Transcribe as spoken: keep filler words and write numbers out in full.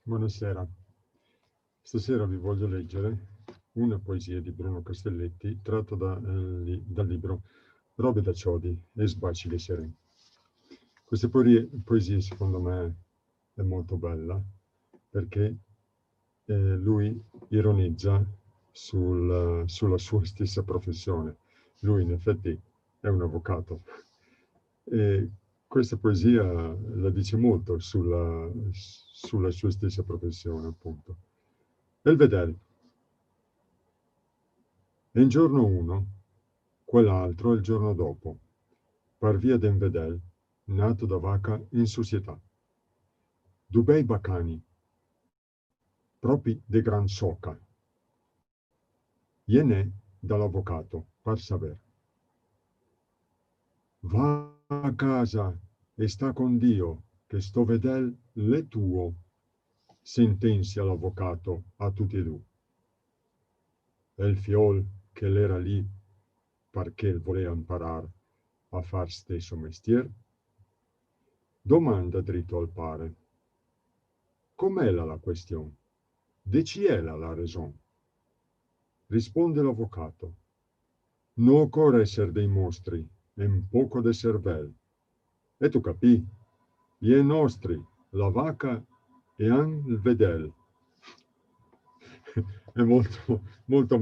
Buonasera. Stasera vi voglio leggere una poesia di Bruno Castelletti, tratta da, eh, li-, dal libro Robe da ciodi e sbacci de seren. Questa poesia, poesia, secondo me, è molto bella, perché, eh, lui ironizza sul, sulla sua stessa professione. Lui, in effetti, è un avvocato. E questa poesia la dice molto sulla, sulla sua stessa professione, appunto. El vedel. E un giorno uno, quel altro el giorno dopo, par via de un vedel nato da vaca in società. Du bei bacani, propi de gran soca. Ienè da l'avocato, par saver. Va a casa e sta con Dio, che sto vedel l'è tuo, sentenzia l'avocato a tuti e du. E el fiol che l'era lì, parché el volea imparar a far steso mestier, domanda drito al pare: Com'ela la question? De ciela la reson? Risponde l'avocato: No ocore eser dei mostri e un poco de servel. E tu capì? I è nostri, la vaca e an el vedel. È molto, molto, molto